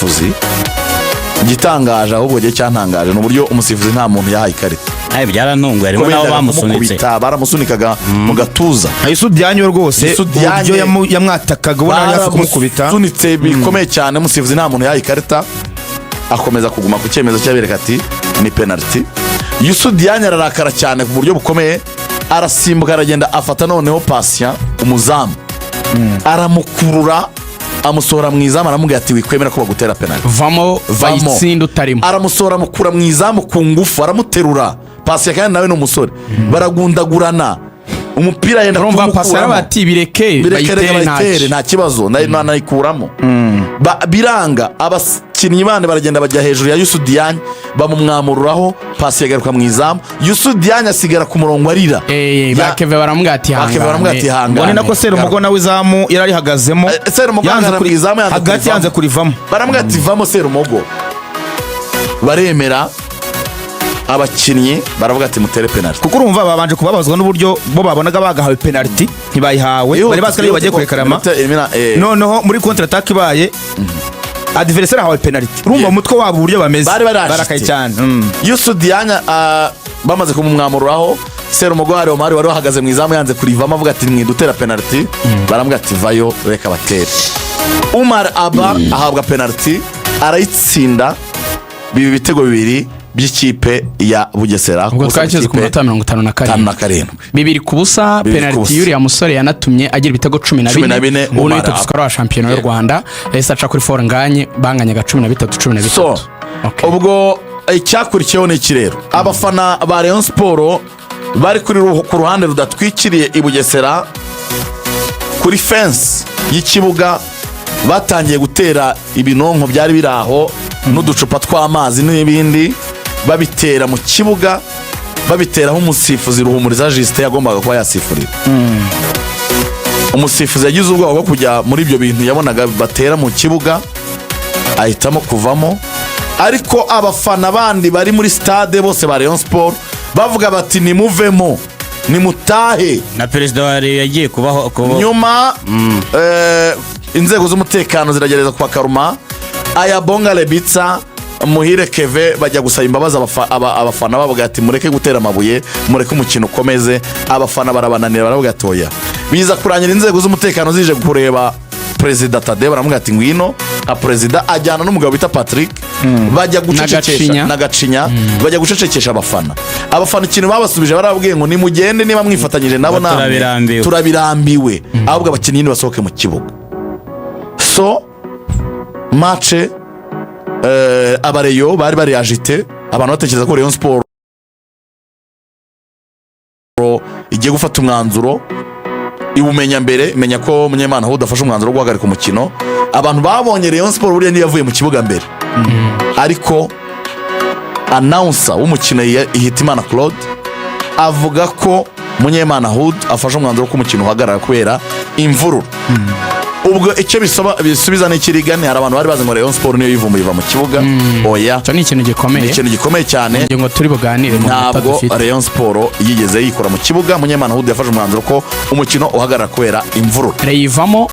Umusifuzi, igitangaje ahubwo gihe cyantangaje ni uburyo umusifuzi nta muntu yahaye ikarita. Ayi, byarantunguye, harimo Ko nabo bendaga bamusunitse. kumukubita, baramusunikaga mu gatuza. Youssou Diagne rwose, Youssou Diagne. uburyo yamwatakaga ubona ari hafi kumukubita. Baramusunitse bikomeye cyane. Umusifuzi nta muntu yahaye ikarita, akomeza kuguma ku cyemezo cyabereka ati ni penaliti. Youssou Diagne ararakara cyane ku buryo bukomeye, arasimbuka, aragenda, afata noneho Patient umuzamu, aramukurura, amusohora mu izamu, aramubwira ati: "Wikwemera ko bagutera penaliti." Vamo. Vamo. Bayitsinda utarimo. Aramusohora, amukura mu izamu ku ngufu, aramuterura. Patient kandi nawe ni umusore, baragundagurana, umupira yenda Urumva Patient kumukuramo. bati: "Bireke." Bireke, reka. Bayitere. Bayitere. Ntacyo. Nta kibazo, nayikuramo. Biranga, abakinnyi bandi baragenda bajya hejuru ya Youssou Diagne, bamumwamururaho. Patient agaruka mu izamu, Youssou Diagne asigara ku murongo arira. Ba Keve baramubwira ati: Ba Keve baramubwira ati: "Hangane." Ngo ni "Hangane." nako Serumogo nawe izamu yari arihagazemo. Serumogo Yanze ahagarara mu izamu, yanze hagati kurivamo. yanze kurivamo. Baramubwira ati: "Vamo, Serumogo." Baremera, abakinnyi baravuga ati: "Mutere penaliti." Kuko urumva babanje kubabazwa n'uburyo bo babonaga bagahawe penaliti ntibayihawe, bari bazi ko ariyo bagiye kurekarama. Noneho muri contre attaque ibaye, adversaire ahawe penaliti, urumva umutwe wabo uburyo bameze. Bari barashitse. Barakaye cyane. Youssou Diagne, bamaze kumumwamururaho, Serumogo, hari Omar wari wahagaze mu izamu yanze kurivamo, avuga ati: "Mwidutera penaliti." Baramubwira ati: "Vayo, reka batere." Umar Aba ahabwa penaliti, arayitsinda, biba ibitego bibiri by'ikipe ya Bugesera Ubwo ku busa twageze ku bw'ikipe minota mirongo itanu na tanu na karindwi. karindwi. 2-0. 2-0. Penaliti y'uriya musore yanatumye agira ibitego cumi na Cumi na bine. bine, Ubu ni Umar top Abba. scorer wa shampiyona y'u Rwanda, yahise aca kuri Fall Ngagne, banganyaga 13, cumi na So bitatu. Okay. ubwo icyakurikiyeho ni iki rero? Abafana ba Rayon Sport bari ku ruhande rudatwikiriye i Bugesera, kuri fence y'ikibuga, batangiye gutera ibinonko byari biri aho n'uducupa tw'amazi n'ibindi, babitera mu kibuga, babiteraho umusifuzi Ruhumuriza Justin yagombaga kuba yasifurira. Umusifuzi yagize ubwoba bwo kujya muri ibyo bintu yabonaga batera mu kibuga, ahitamo kuvamo. Ariko abafana bandi bari muri stade bose ba Rayon Sport bavuga bati: "Nimuvemo, nimutahe." Na perezida wa Rayon yagiye kubaho Nyuma inzego z'umutekano ziragerageza kubakaruma. Ayabonga Lebitsa, Muhire Keve bajya gusaba imbabazi abafana, bavuga ati: "Mureke gutera amabuye, mureke umukino ukomeze." Abafana barabananira, baravuga ati: "Oya." Biza kurangira inzego z'umutekano zije kureba perezida Tade, baramubwira ati: "Ngwino nka perezida." Ajyana n'umugabo bita Patrick, bajya gucecekesha. Gacinya. Na Gacinya, bajya gucecekesha abafana. Abafana ikintu babasubije, barababwiye ngo: "Nimugende, niba mwifatanyije nabo Ngo namwe turabirambiwe." Turabirambiwe, ahubwo abakinnyi nibasohoke mu kibuga." So match, aba Rayon bari bari agité, abantu batekereza ko Rayon Sport igiye gufata umwanzuro, iwumenya mbere, imenya ko Munyemana aho udafashe umwanzuro wo guhagarika umukino. Abantu babonye Rayon Sport buriya niyo yavuye mu kibuga mbere, ariko announcer w'umukino Hitimana Claude avuga ko Munyemana Hud afashe umwanzuro ko umukino uhagarara kubera imvururu. Ubwo icyo bisubiza ni ikirigani, hari abantu bari bazi ngo Rayon Sport niyo yivumbuye iva mu kibuga. Oya. Icyo ni ikintu Ni gikomeye. ikintu gikomeye cyane. Ingingo turi buganire mu minota Ntabwo dufite. Rayon Sport yigeze yikora mu kibuga. Munyemana Hud yafashe umwanzuro ko umukino uhagarara kubera imvururu. Reyivamo.